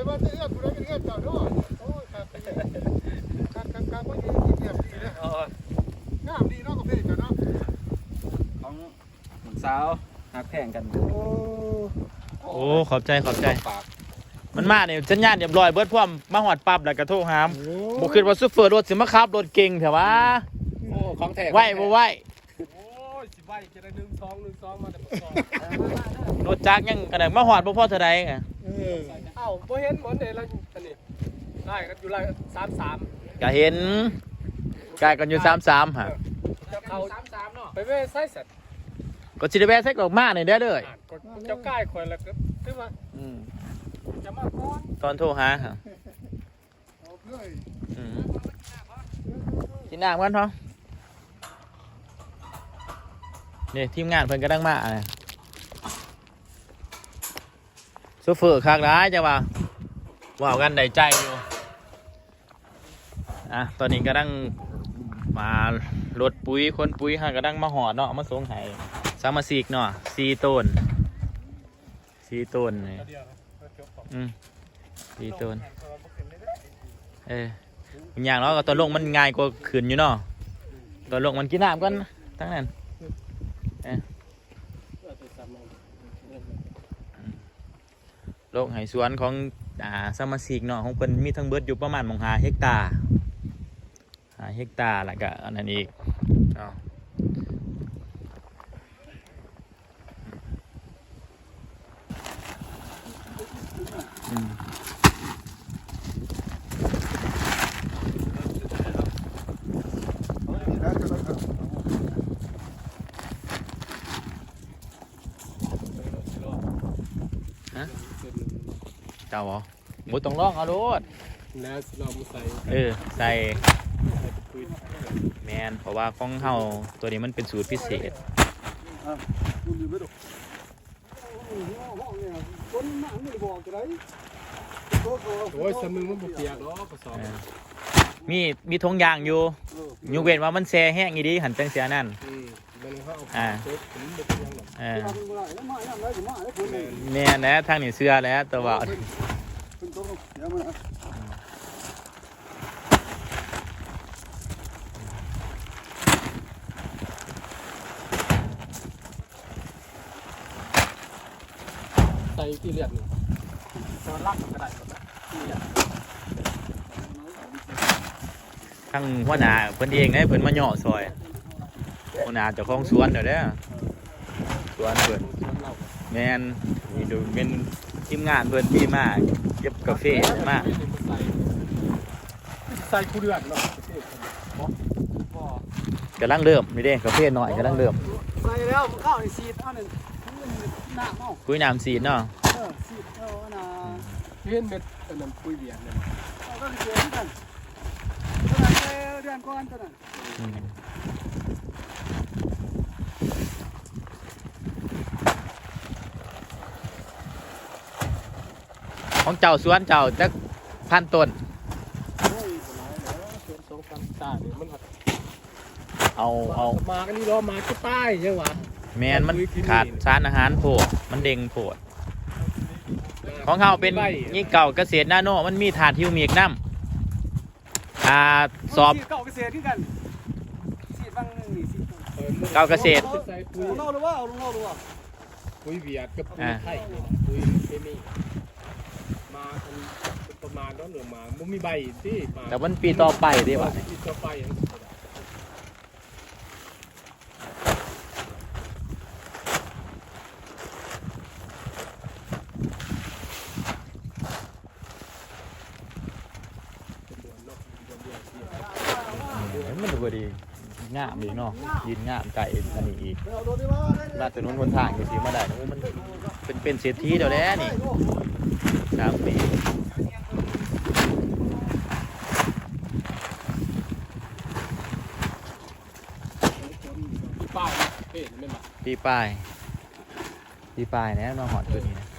ວ່າຈະເອື້ອນຜູ້ໃດເປັນເຮືອນເຈົ້າເນາະ. ໂອ້ຍ ຄັກ ຄັກ ຄັກ ຄັກ ໂອ້ຍ ງາມດີເນາະ ກາເຟເຈົ້າເນາະ ຂອງນ້ອງສາວຮັກແພງກັນ. ໂອ້ ໂອ້ ຂອບໃຈ ຂອບໃຈ. ມັນມານີ້ສັນຍານຮຽບຮ້ອຍເບິດ ພວກມາຮອດປັບແລ້ວກໍໂທຫາ. ໂອ້ ບໍ່ຄິດວ່າໂຊເຟີລົດຊິມາຂັບລົດເກັ່ງແທ້ຫວາ. ໂອ້ ຂອງແທ້ ໄວບໍ່ໄວ? ໂອ້ຍ ຊິໄວຈະໄດ້ ໜຶ່ງສອງ ໜຶ່ງສອງ ມາແຕ່ປາກຊ່ອງ ລົດຈັກຍັງ ຂະໜາດມາຮອດບໍ່ພໍເທົ່າໃດ. ເອີ ເອົ້າ ບໍ່ເຫັນໝົດເດ້ລະ ອັນນີ້ ອ້າຍກັນຢູ່ລາຍ ສາມສາມ ກະເຫັນ ກາຍກັນຢູ່ ເອີ ສາມສາມຫັ້ນ. ເຈົ້າເຂົ້າ ສາມສາມ ເນາະ ໄປແວ່ໃສສັດ? ກໍຊິໄດ້ແວ່ໃສກໍມານີ້ແຫຼະເດີ. ອ່າ ກໍເຈົ້າກາຍຂ້ອຍແລ້ວກໍຖືວ່າ ອືມ ຈະມາກ່ອນ ຕອນໂທຫາຫາ ອືມ ກິນນ້ຳກ່ອນເນາະ. ນີ້ທີມງານເພິ່ນກຳລັງມາ ໂຊເຟີຄັກຫຼາຍ ຈັ່ງວ່າເວົ້າກັນໄດ້ໃຈຢູ່. ອ່ະ ຕອນນີ້ກຳລັງມາລົດປຸ໋ຍ ຂົນປຸ໋ຍ ເຮົາກຳລັງມາຮອດເນາະ ມາສົ່ງໃຫ້ສະມາຊິກເນາະ ສີ່ໂຕນ ສີ່ໂຕນນີ້ ອືມ ສີ່ໂຕນ. ເອີ ມັນຍາກເນາະ ກໍຕອນລົງມັນງ່າຍກວ່າຂຶ້ນຢູ່ເນາະ ຕອນລົງມັນ. ກິນນ້ຳກ່ອນ ທາງນັ້ນ ເອີ ລົງໃຫ້ສວນຂອງ ອ່າ ສະມາຊິກເນາະ ຂອງເພິ່ນມີທັງເບິດຢູ່ປະມານໝ່ອງຫ້າເຮັກຕາ ຫ້າເຮັກຕາ ແລ້ວກະອັນນັ້ນອີກເນາະ. ອືມ ຮະ? ເຈົ້າບໍ່? ບໍ່ຕ້ອງລອງເອົາໂລດ ແລ້ວຊິລອງມາໃສ່ ເອີ ໃສ່ ໃສ່ປຸ໋ຍ ແມ່ນ ເພາະວ່າຂອງເຮົາໂຕນີ້ມັນເປັນສູດພິເສດ. ອ່ະ ໂອ້ຍ ສຳນຶງມັນບໍ່ປຽກດອກ ກະສອບ ເອີ ມີ ມີຖົງຢາງຢູ່ ເອີ ຍົກເວັ້ນວ່າມັນແຊ່ແຮງອີ່ຫຼີຫັ້ນ ຈັ່ງຊິອັນນັ້ນ ອືມ. ອ່າ ແມ່ນແຫຼະ ທາງນີ້ເຊື່ອແຫຼະ ແຕ່ວ່າ ໃສ່ຂີ້ເລືອດນີ້ ແຕ່ວ່າລັກມັນກໍໄດ້ໝົດນະ ຂີ້ເລືອດ. ທາງຫົວໜ້າເພິ່ນເອງເດ້ ເພິ່ນມາຍໍ້ຊ່ອຍ ຫົວໜ້າເຈົ້າຂອງສວນເດ້ ສວນເພິ່ນ ແມ່ນ ນີ້ກໍແມ່ນທີມງານເພິ່ນທີ່ມາເກັບກາເຟ ມາ ໃສ່ຄູ່ເດືອນເນາະ ກຳລັງເລີ່ມນີ້ເດ້ ກາເຟນ້ອຍກຳລັງເລີ່ມ ໃສ່ແລ້ວ ມື້ເຊົ້ານີ້ສີດເອົານັ້ນ ປຸ໋ຍນ້ຳເອົາ ປຸ໋ຍນ້ຳສີດເນາະ ເອີ ສີດເອົາອັນນ່າ ເຫັນເມັດອັນນັ້ນປຸ໋ຍຫວຽດນັ້ນ ເອົາກໍເດືອນກັນ ຕົວນັ້ນແຕ່ເດືອນກ່ອນ ຕົວນັ້ນ ອືມ ຂອງເຈົ້າສວນເຈົ້າຈັກພັນຕົ້ນ? ໂອ້ຍ ບໍ່ຫຼາຍແລ້ວ ສວນສອງພັນຕານີ້ມັນ ເອົາ ເອົາ ໝາກອັນນີ້ເນາະ ໝາກຈະຕາຍຍັງຫວາ ແມ່ນ ມັນຂາດສານອາຫານໂພດ ມັນເດັ່ງໂພດ ຂອງເຮົາເປັນຍິງເຂົ້າກະເສດນາໂນ ມັນມີທາດຮິວມິກນຳ ອ່າ ສອບ ສີດເຂົ້າກະເສດຄືກັນ ສີດວັງໜຶ່ງນີ້ ສີດເຂົ້າ ເຂົ້າກະເສດ ເອົາລົງເຮົາຫຼືວ່າ ເອົາລົງເຮົາຫຼືວ່າ ປຸ໋ຍຫວຽດກັບປຸ໋ຍ ອ່າ ໄທນີ້ນະ ປຸ໋ຍເຄມີ ມາອັນປະມານນັ້ນ ມາບໍ່ມີໃບຕິ ມາ ແຕ່ມັນປີຕໍ່ໄປເດ້ຫວາ ປີຕໍ່ໄປ ເອີ ມັນກໍບໍ່ໄດ້ງາມອີກເນາະ ດິນງາມໃກ້ອັນນີ້ອີກ ມາຖະໜົນຫົນທາງຈັ່ງຊີ້ມາໄດ້ ໂອ້ ມັນເປັນ ເປັນເສດຖີແລ້ວແຫຼະນີ້ ສາມປີ. ປີປາຍເນາະ ເພດແມ່ນບໍ່? ປີປາຍ ປີປາຍແລ້ວມາຮອດຈຸດນີ້ນະ. ເອ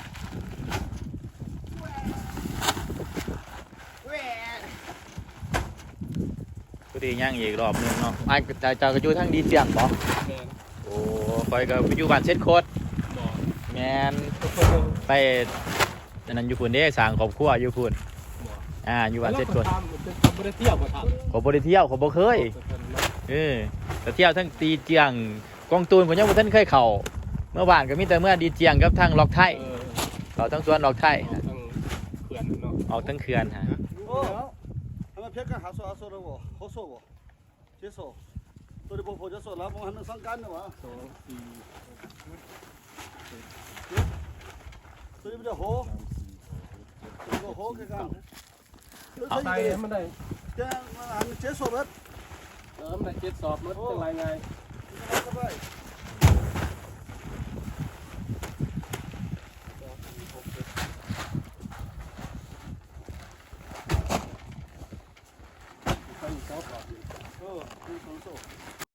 ີ ທີ່ຍັງອີກລອບໜຶ່ງເນາະ. ອ້າຍ ເຈົ້າ ເຈົ້າກໍຢູ່ທາງດີຈຽງບໍ? ແມ່ນ. ໂອ້ ຂ້ອຍກໍຢູ່ບ້ານເຊັດໂຄດ. ບໍ່. ແມ່ນ. ໄປອັນນັ້ນຢູ່ພຸ້ນເດ້ ສ້າງຄອບຄົວຢູ່ພຸ້ນ. ບໍ່. ອ່າ ຢູ່ບ້ານເຊັດໂຄດ. ເຈົ້າບໍ່ໄດ້ທ່ຽວບໍ່ທ່ານ? ຂ້ອຍບໍ່ໄດ້ທ່ຽວ ຂ້ອຍບໍ່ເຄີຍ. ເອີ ໄປທ່ຽວທາງດີຈຽງ ກອງຕູນຂ້ອຍຍັງບໍ່ທັນເຄີຍເຂົ້າ. ເມືອບ້ານກໍມີແຕ່ເມືອດີຈຽງກັບທາງລັອກໄທ. ເອີ ເຂົ້າທາງສວນລັອກໄທ. ອອກທາງເຂື່ອນເນາະ. ອອກທາງເຂື່ອນຫາ. ໂອ້ ໃຫ້ມັນເພັດກັນ ຫາໂຊ ຫາໂຊໄດ້ບໍ່? ຫົກໂຊບໍ່? ເຈັດໂຊ. ໂຕນີ້ບໍ່ພໍຈັກໂຊລະ ບໍ່ທັນສັງກັນນະຫວາ. ສອງ ສີ່ ຫົກ ເຈັດ ໂຕນີ້ມີແຕ່ຫົກ ໂຕນີ້ກໍຫົກຄືກັນ. ເອົາໃສ່ໃຫ້ມັນໄດ້ ແຕ່ອັນເຈັດໂຊເບິດ. ເອີ ມັນໄດ້ເຈັດສອບໝົດ ໂອ້ ຈັ່ງໄລ່ງ່າຍ. ສະບາຍ. ໃສ່ສອບ ເອີ ມີສອງໂຊ.